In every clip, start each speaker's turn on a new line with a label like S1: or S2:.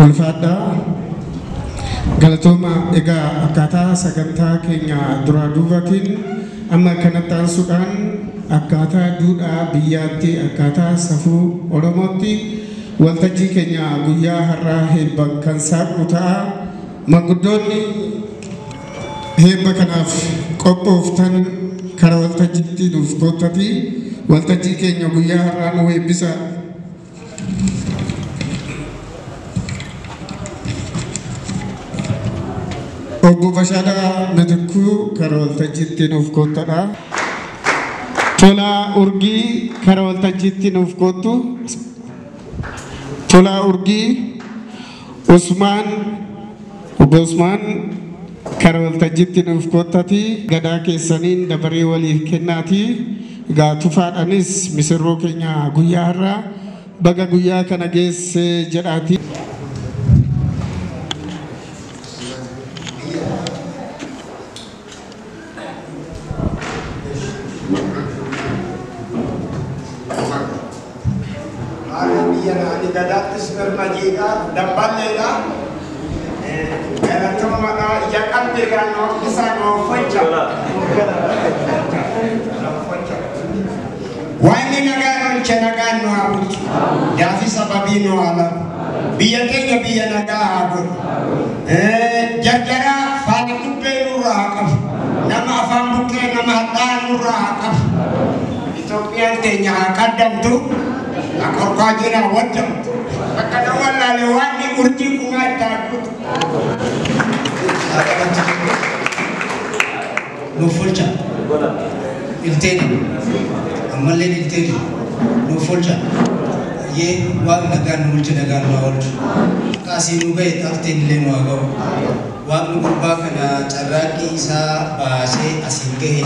S1: Ulfaadhaa galatooma. Egaa akkaataa sagantaa keenya duraa duubaatiin amma kanatti aansuudhaan akkaataa duudhaa biyyaatti, akkaataa safuu Oromootti waltajjii keenya guyyaa har'aa eebban kan saaqnu ta'a. Manguddoonni eebba kanaaf qophooftan karaa waltajjiitti nuuf koottati waltajjii keenya guyyaa har'aa nu eebbisa. Obbo Bashaadaa Mitikkuu karaa waltajjiitti nuuf koottadha. Tolaa Urgii karaa waltajjiitti nuuf koottu. Tolaa Urgii, Usmaan, Obbo Usmaan karaa waltajjiitti nuuf koottati gadaa keessaniin dabaree waliif kennaati. Egaa tufaadhaanis misirroo keenya guyyaa har'aa baga guyyaa kana geesse jedhaati.
S2: Gadaattis birmajiidha, dabballeedha. Galatoomadha, ija qalbiirraa nu hojjisaa, nu hojjecha. Waaqni nagaan oolche, nagaan nu haa bulchu. Gaafi sababii nu haa laatu. Biyya keenya biyya nagaa haa godhu. Jarjaraa faana dubbee nurraa haa qabu. Nama afaan buqqee, nama hadhaa'aa nurraa haa qabu. Itoophiyaan teenya haa qaddamtu. Akorkaa jira waddamtu. Bakka nama wallaale waan urjii kumaa itti haa guutu.
S3: Nuuf oolcha. Ilteeni. Ammallee ilteeni. Nuuf oolcha. Yee waan nagaan nu bulche, nagaan nu haa oolchu. Akka asii nu gahe xaafteen illee nu haa ga'u. Waaqni gurbaa kana carraaqqii isaa baasee asiin gahe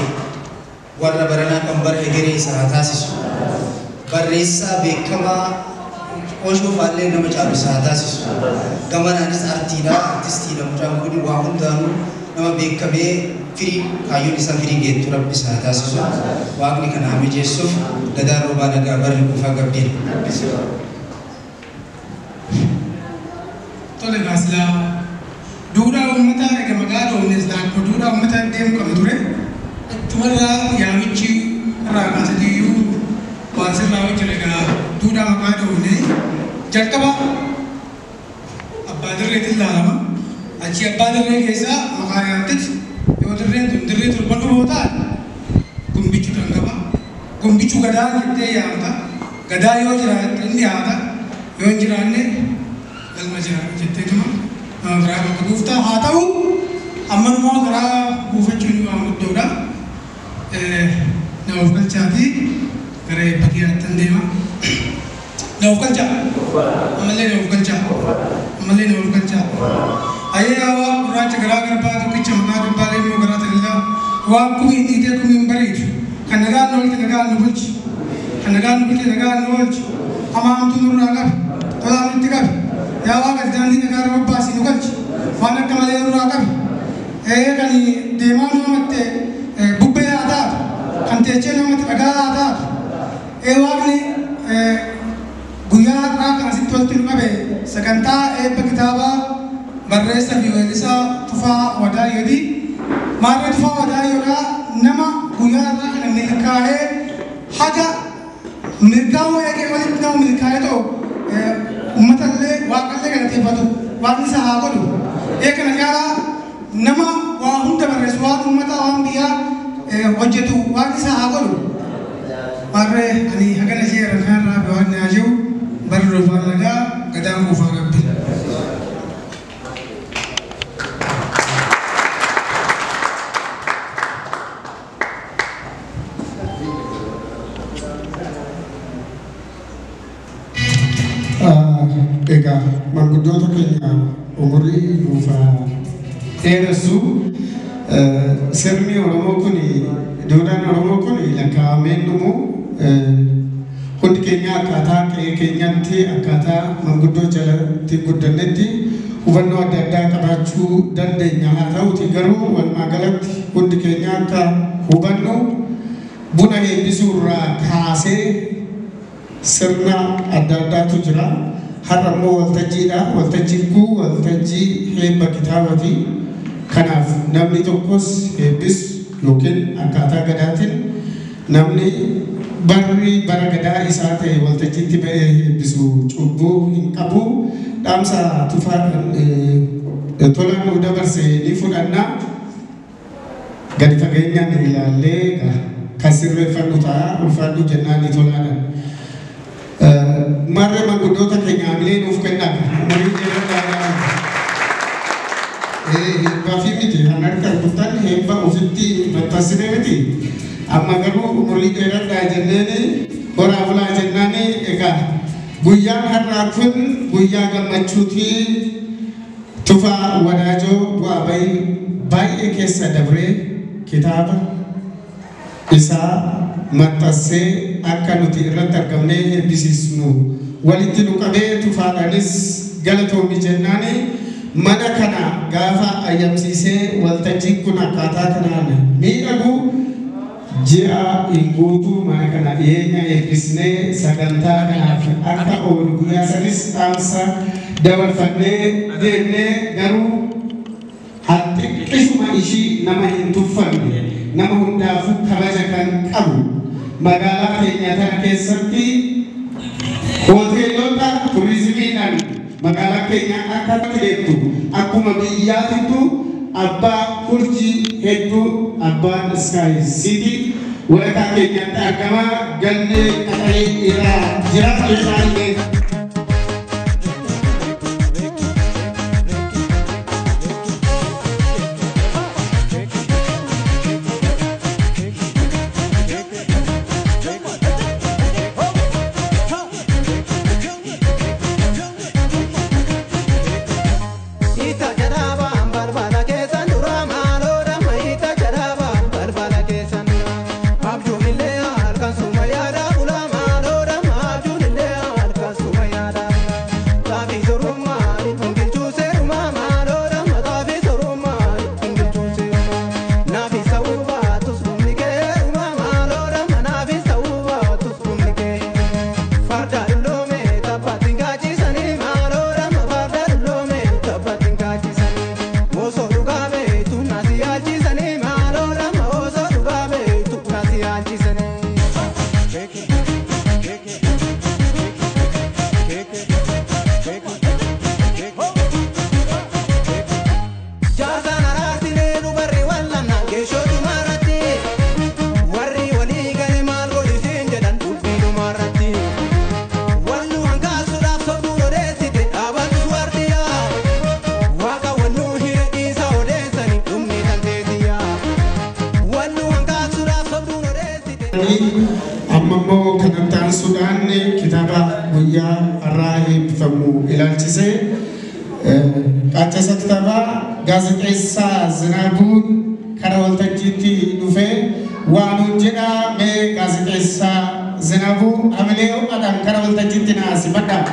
S3: warra baranaa kan bara egeree isaa haa taasisu. Barreessaa beekamaa Oshoo faallee nama caalu isaa haa taasisu. Gamanaanis artiidha, artistiidha mucaan kun waa hundaanuu nama beekamee firii kaayyoon isaa firii geettu Rabbi isaa haa taasisu. Waaqni kana haa mijeessuuf. Gadaan roobaa nagaa, barri kuufaa gabbiin.
S4: Tole, silaa duudhaa uummataa egaa maqaa dhoofne, silaa akkuma duudhaa uummataa deemu qaba ture. Achumarraa yaamichi irraa kaasatiyyuu waan sirraa hojjeta. Egaa duudhaa maqaa dhoofne jalqaba abbaa dirreetiin ilaalama. Achi abbaa dirree keessaa maqaa yaamtiti yoo dirreen tun dirree torban dhufoo ta'an gumbichuu qaba. Gumbichuu gadaa jettee yaamta. Gadaa yoo jiraate inni dhiyaata. Yoo hin jiraanne galma jira jetteetuma nama biraa bakka buufta. Haa ta'u, ammanumaa karaa buufachuun waan guddoodha. Nama of galchaatii gara eebba kiyyaattan deema. Nama of galchaa. Ammallee nama of galchaa. Ammallee nama of galchaa. Ayyaa waa gurraacha garaa garbaa tokkicha maqaa dubbaa leemmoo garaa talilaa waa kumiin dhiitee kumiin bareedu. Kan nagaan nu oolche nagaan nu bulchi. Kan nagaan nu bulche nagaan nu oolchi. Hamaa hamtuu nurraa qabi. Tolaa nutti qabi. Yaa Waaqa, daandii nagaa irra bobbaasii nu galchi. Waan akka malee nurraa qabi. Kan deemaa nu hamatte bubbee haa taatu. Kan teechee nu hamatte dhagaa haa taatu. Waaqni guyyaa har'aa kan asitti walitti nu qabe sagantaa eebba kitaabaa barreessaa fi weellisaa Tufaa Wadaayyooti. Maarree Tufaa Wadaayyoodhaa nama guyyaa har'aa kana milkaa'ee haga milkaa'uu eegee walitti nama milkaa'ee ta'u uummatallee waaqallee galateeffatu Waaqni isa haa godhu. Kana caalaa nama waa hunda barreessu, waan uummataa, waan biyyaa hojjetu Waaqni isa haa godhu. Maarree ani hagana ishee kanarraa waan haa jiru, barri roobaan nagaa, gadaan kuufaa rabbi.
S1: Egaa manguddoota keenya umurii nuuf dheeressu. Sirni Oromoo kun, duudhaan Oromoo kun lakkaa'ameen dhumu. Hundi keenya akkaataa qe'ee keenyatti, akkaataa manguddoo jalatti guddannetti hubannoo adda addaa qabaachuu dandeenya. Haa ta'uti garuu walumaa galatti hundi keenya akka hubannu buna eebbisuu irraa kaasee sirna adda addaatu jira. Har'a immoo waltajjiidha. Waltajjiin kun waltajjii eebba kitaabaati. Kanaaf namni tokkos eebbisu yookiin akkaataa gadaatiin namni barri bara gadaa isaa ta'e waltajjiitti ba'ee eebbisu cubbuu hin qabu. Dhaamsa Tufaa tolaan nu dabarse ni fudhanna. Gadi fageenyaan ilaallee kan sirreeffannu ta'a. Ulfaadhu jennaan ni tolaadha. Marree manguddoota keenya hamilee nuuf kennaa. Umurii dheeraa heebbaa fi miti kan harka rukuttan heebba ofitti maxxansine miti. Amma garuu umurii dheeradhaa jenneeni horaa bulaa jennaani. Egaa guyyaan har'aa kun guyyaa gammachuuti. Tufaa Wadaajoo bu'aa bahii baay'ee keessa dabree kitaaba isaa maxxansee akka nuti irratti argamnee eebbisiisnu walitti nu qabee Tufaadhaanis galatoomi jennaani. Mana kana gaafa ayyamsiisee waltajjiin kun akkaataa kanaan miidhagu ji'a hin guutuu mana kana dhiyeenya eebbisnee sagantaa kanaaf akka oolu guyyaa sanis dhaamsa dabarfannee deemnee, garuu xiqqishuma ishii nama hin tuffanne, nama hundaafuu kabaja kan qabu, magaalaa keenya tana keessatti hoteelota turizimiidhaan magaalaa keenya akka deemtu akkuma biyyaatittu abbaa urjii hedduu, abbaan Sky City walakkaa keenyatti argama. Galmee qaxaree dhiiraa jira illee. Amma immoo kanatti aansuudhaan kitaaba guyyaa har'aa eebbifamu ilaalchisee qaaccessa kitaabaa gaazexeessaa Zinaabuun kara waltajjiitti dhufee waan jedhaa. Mee gaazexeessaa Zinaabuu hamilee ho'aadhaan kara waltajjiitti naa simadhaa.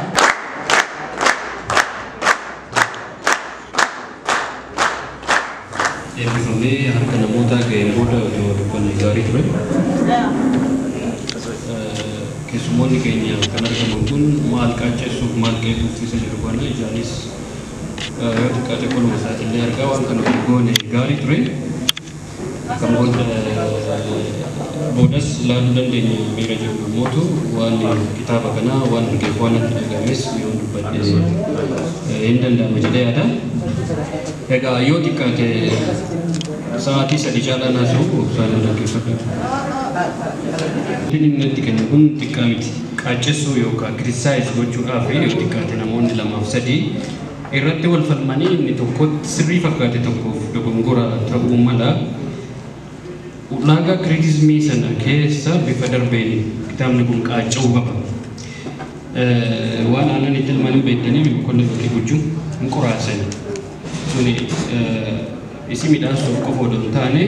S5: Eebbifamee harka namootaa ga'een booda otoo dubbanne gaarii ture. Keessummoonni keenya kan argaman kun maal qaaccessuuf, maal qeequuf isa jedhu kana ijaanis yoo xiqqaate qoluma isaatillee argaa waan kana goone gaarii ture. Kan boodas ilaaluu dandeenya miira jedhu mootu waan kitaaba kanaa waan argeef waan natti dhagahames yoo dubbadhe hin danda'ama jedhee yaada. Egaa yoo xiqqaate sa'aatii 3 caalaa naasa'u obsaan dhaggeeffadha. Inni itti kennu kun xiqqaa miti. Qaaccessuu yookaan criticize gochuudhaaf yoo xiqqaate namoonni 2 fi 3 irratti wal falmanii inni tokko sirrii fakkaate tokkoof dogongora ta'uu mala. Ulaagaa criticismii sana keessa bifa darbeen kitaabni kun qaacca'uu qaba. Waan aannan itti ilmaanii beektanii boqqolloo bakkee gochuu hin qoraasan. Suni isi midhaasuuf qofa odoo hin taane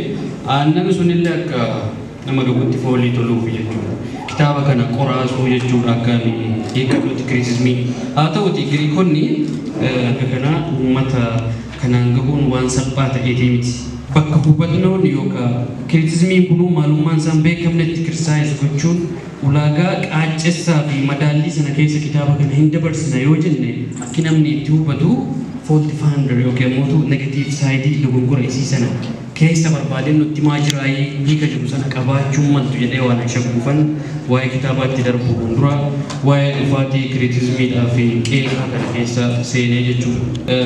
S5: aannan sunillee akka nama dhugutti foolii toluuf jechuudha. Kitaaba kana qoraasuu jechuudha akka hiikkatutti criticismii. Haa ta'uti Giriikonni akka kanaa uummata kanaan gahuun waan salphaa ta'eetii miti. Bakka hubannoon yookaan kiritismiin kunuu maalummaan isaan beekamnetti criticize gochuun ulaagaa qaaccessaa fi madaallii sana keessa kitaaba kana hin dabarsina yoo jenne, akki namni itti hubatu fault finder yookiin immoo negative side dogoggora isii sana keessa barbaadeen nutti maa jiraayii hiika jiru sana qabaachuun maltu jedhee waan shakkuufan waa'ee kitaabaatti darbu dura waa'ee dhufaatii kiritismiidhaa fi qeeqaa kana keessa seenee jechuudha.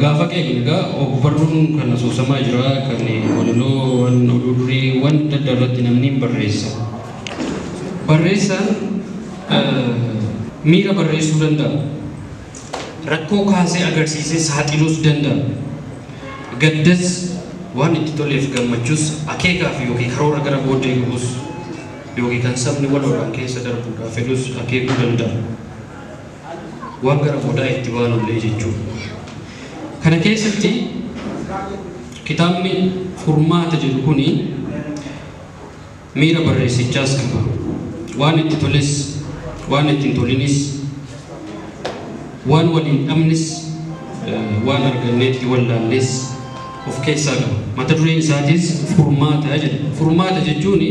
S5: Gaafa qeeqnu egaa ogbarruun kan asoosamaa jira, kan walaloo, waan oduu durii, waan adda addaa irratti namni hin barreessa. Barreessaan miira barreessuu danda'a. Rakkoo kaasee agarsiisee saaxiluus danda'a. Gaddas, waan itti toleef gammachuus, akeekaaf yookiin karoora gara booddee qabus yookiin kan sabni waloodhaan keessa darbuudhaaf fedhus akeekuu danda'a. Waan gara boodaa itti baanullee jechuudha. Kana keessatti kitaabni Furmaata jedhu kuni miira barreessichaas qaba. Waan itti toles, waan itti hin tolinis, waan waliin dhabnes, waan arganneetti wallaalles of keessaa qaba. Mata dureen isaatis Furmaata jedha. Furmaata jechuun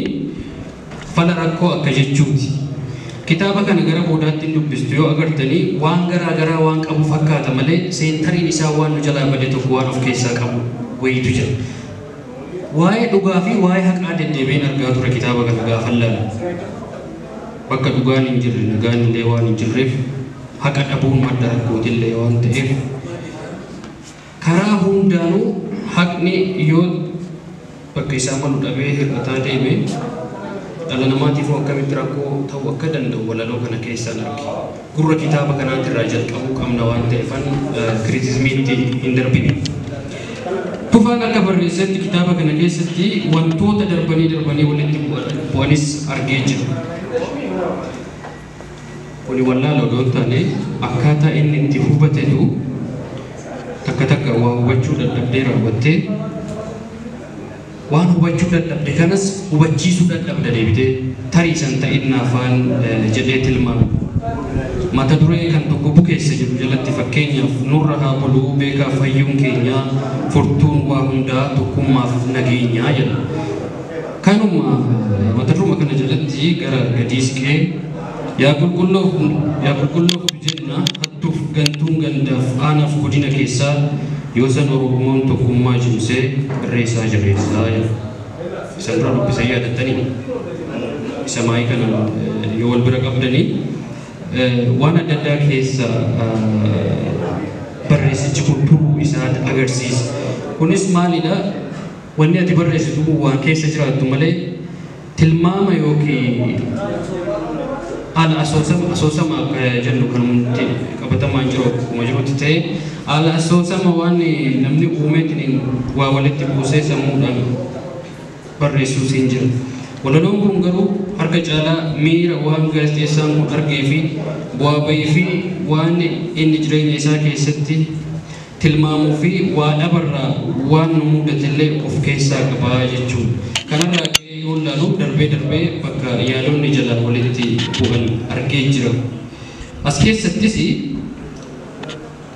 S5: fala rakkoo akka jechuuti. Kitaaba kana gara boodaatti hin dubbistu yoo agartanii, waan garaa garaa waan qabu fakkaata malee centeriin isaa waan nu jalaa bade tokko waan of keessaa qabu wayiitu jira. Waa'ee dhugaa fi waa'ee haqaa deddeebiin argaa ture kitaaba kana gaafa laalu. Bakka dhugaan hin jirre nagaan illee waan hin jirreef, haqa dhabuun madda rakkootillee waan ta'eef, karaa hundaanuu haqni yoo bakka isaa malu dhabee hir'ataa deeme dhala namaatiif akkamitti rakkoo ta'uu akka danda'u walaloo kana keessaan arge. Gurra kitaaba kanaatirraa jalqabuu qabna waan ta'eefan kiritismiitti hin darbine. Tufaan akka barreessetti kitaaba kana keessatti wantoota darbanii darbanii walitti bu'anis argee jira. Kuni wallaala odoo hin taane akkaataa inni itti hubatetu takka takka waa hubachuu dadhabdee raawwattee, waan hubachuu dadhabde kanas hubachiisuu dadhabda deebitee, tarii san ta'innaa afaan jedhee tilmaame. Mata duree kan tokko bukeessa jiru jalatti, fakkeenyaaf, "Nurra haa buluu beekaa fayyuun keenyaa, furtuun waa hundaa tokkummaaf nageenyaa" jedha. Kanuma mata duruma kana jalatti gara gadii siqee, "Yaa qulqulloof, yaa qulqulloof jenna, hattuuf gantuun gandaaf aanaaf godina keessaa, yoo san Oromoon tokkummaa cimsee irree isaa jabeessaa" jedha. Isa dura dubbisee yaadattanii isa maayii kana yoo wal bira qabdanii, waan adda addaa keessa barreessichi kun turuu isaa agarsiisa. Kunis maalidha? Wanni ati barreessitu kun waan keessa jiraattu malee tilmaama yookiin haala asoosama akka jennu kan nuti qabatamaan jiru akkuma jirutti ta'e, haala asoosama waan namni uumeetiin waa walitti buusee sammuudhaan barreessuus hin jira. Walaloon kun garuu harka caalaa miira waan gaazexeessaan kun argee fi bu'aa bahii fi waan inni jireenya isaa keessatti tilmaamuu fi waa dhabarraa waan nu mudatillee of keessaa qabaa jechuudha. Kanarraa ka'ee yoo ilaalu darbee darbee bakka yaadonni jalaan walitti bu'an argee jira. As keessattis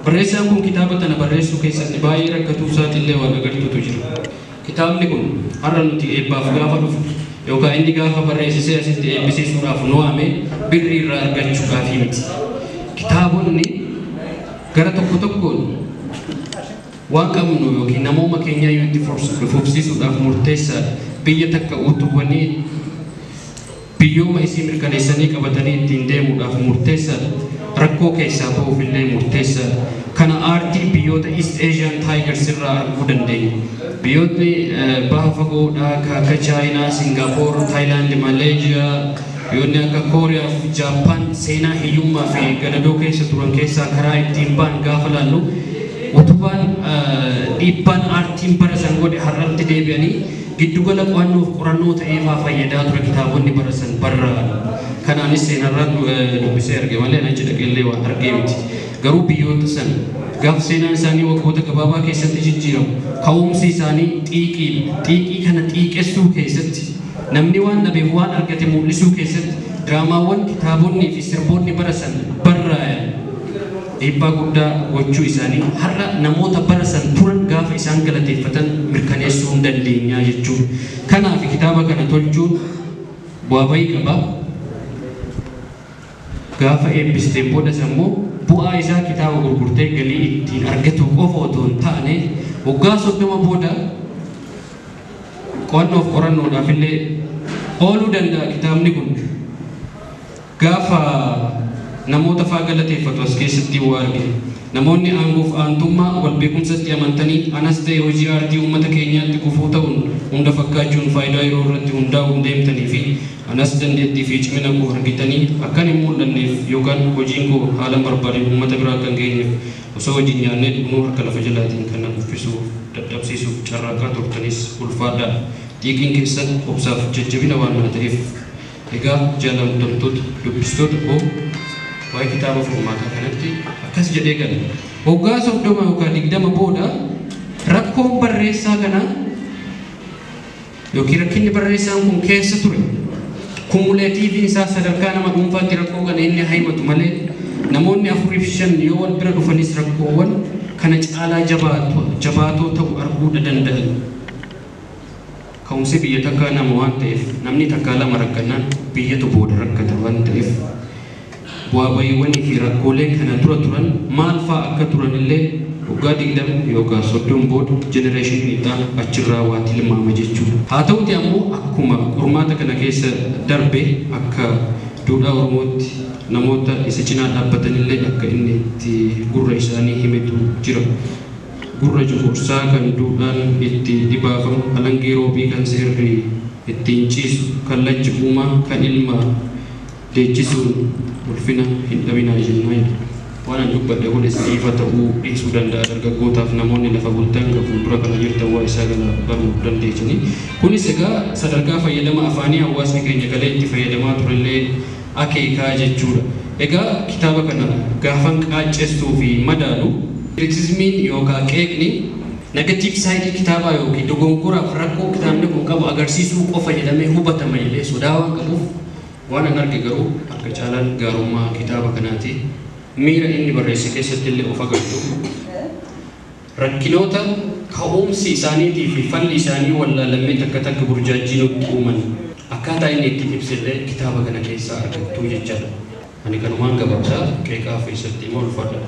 S5: barreessaan kun kitaaba kana barreessuu keessatti baay'ee rakkatuu isaatillee waan agartuutu jira. Kitaabni kun har'a nuti eebbaaf gaafa dhufu yookaan inni gaafa barreessisee asitti eebbisiisuudhaaf nu waame birrii irraa argachuudhaafi miti. Kitaabonni gara tokko tokkoon waan qabnu yookiin namooma keenya iyyuu itti fufsiisuudhaaf murteessaadha. Biyya takka utubanii biyyooma isii mirkaneessanii qabatanii ittiin deemuudhaaf murteessaadha. Rakkoo keessaa ba'uuf illee murteessaadha. Kana aartii biyyoota East Asian Tigers irraa arguu dandeenya. Biyyootni baha fagoodhaa akka Chaayinaa, Singaappoor, Taayilaand, Maleeshiyaa, biyyoonni akka Kooriyaa fi Jaappaan seenaa hiyyummaa fi gadadoo keessa turan keessaa karaa ittiin ba'an gaafa laallu, utubaan dhiibbaan aartiin bara san godhe har'atti deebi'anii giddugala qo'annoof qorannoo ta'eefaa fayyadaa ture kitaabonni bara san barraa'an. Kanaanis seenarraa dubbisee arge malee achi dhaqeellee waan argee miti. Garuu biyyoota san gaaf seenaan isaanii waggoota gabaabaa keessatti jijjiiramu, ka'umsi isaanii xiiqii, xiiqii kana xiiqessuu keessatti, namni waan dhabeef waan argate mul'isuu keessatti, diraamaawwan, kitaabonnii fi sirboonni bara san barraa'an Dhiibbaa guddaa gochuu isaanii har'a namoota bara san turan gaafa isaan galateeffatan mirkaneessuu hin dandeenyaa jechuudha. Kanaaf kitaaba kana tolchuun bu'aa bayii qaba. Gaafa eebbisteen boodas ammoo bu'aa isaa kitaaba gurgurtee galii ittiin argatu qofa otoo hin taane waggaa 30 booda qo'annoof qorannoodhaaf illee ooluu danda'a kitaabni kun. Gaafa namoota faa galateeffatu as keessatti waa argina. Namoonni aangoof aantummaa wal beekumsatti amantanii anas ta'e hojii aartii uummata keenyaatti gufuu ta'uun hunda fakkaachuun faayidaa yeroo irratti hundaa'uun deemtanii fi anas dandeettii fi cimina koo argitanii akkan hin mul'anneef yookaan hojiin koo haala barbaadeen uummata biraa kan geenyeef osoo hojii nyaannee dhugnuu harka lafa jalaatiin kan na kuffisuuf dadhabsiisuuf carraaqaa turtanis ulfaadhaa. Xiiqiin keessan obsaaf jajjabina waan na ta'eef. Egaa jaallatamtoota dubbistoota koo waa'ee kitaaba furmaataa kanatti akkas jedhee gala. Waggaa 30 yookaan 20 booda rakkoon barreessaa kanaa yookiin rakkinni barreessaan kun keessa ture kumuleetiiviin isaa sadarkaa nama dhuunfaatti rakkoo kana inni himatu malee namoonni 4 fi 5 yoo wal bira dhufanis rakkoowwan kana caalaa jabaatoo ta'u arguu danda'an. Ka'umsi biyya takkaa nama waan ta'eef namni takkaa lama rakkannaan biyyatu booda rakkata waan ta'eef bu'aa bayiiwwanii fi rakkoolee kana dura turan maal fa'aa akka turan illee waggaa 20 yookaan 30 booda jenereeshinii itti achirraa waa tilmaama jechuudha. Haa ta'uti ammoo akkuma qormaata kana keessa darbe akka duudhaa Oromootti namoota isa cinaa dhaabbatan illee akka inni itti gurra isaanii himetu jira. Gurra cuqursaa kan duudhaan itti dhibaafamu, alangee roobii kan seerri ittiin ciisu, kallachi uumaa kan ilma deechisuun ulfina hin dhabinaa jennaa jedha. Waan ani dubbadhe kunis ifa ta'uu dhiisuu danda'a dargaggootaaf namoonni lafa bultan kan fuuldura kana jirtan waa isaa kana baruu dandeessanii. Kunis egaa sadarkaa fayyadama afaanii hawaasni keenya galee itti fayyadamaa turellee akeekaa jechuudha. Egaa kitaaba kana gaafan qaaccessuu fi madaalu kiritisizimiin yookaan qeeqni negatiiv saayidii kitaabaa yookiin dogongoraaf rakkoo kitaabni kun qabu agarsiisuu qofa jedhamee hubatama jedhee sodaa waan qabuuf waan an arge garuu harka caalaan gaarummaa kitaaba kanaati. Miira inni barreesse keessatti illee of agartu. Rakkinoota ka'umsi isaaniitii fi falli isaanii wallaalamee takka takka burjaajii nutti uuman akkaataa inni ittiin ibsillee kitaaba kana keessaa argattu jechaadha. Ani kanumaan gabaabsaa qeeqaa keessatti immoo ulfaadha.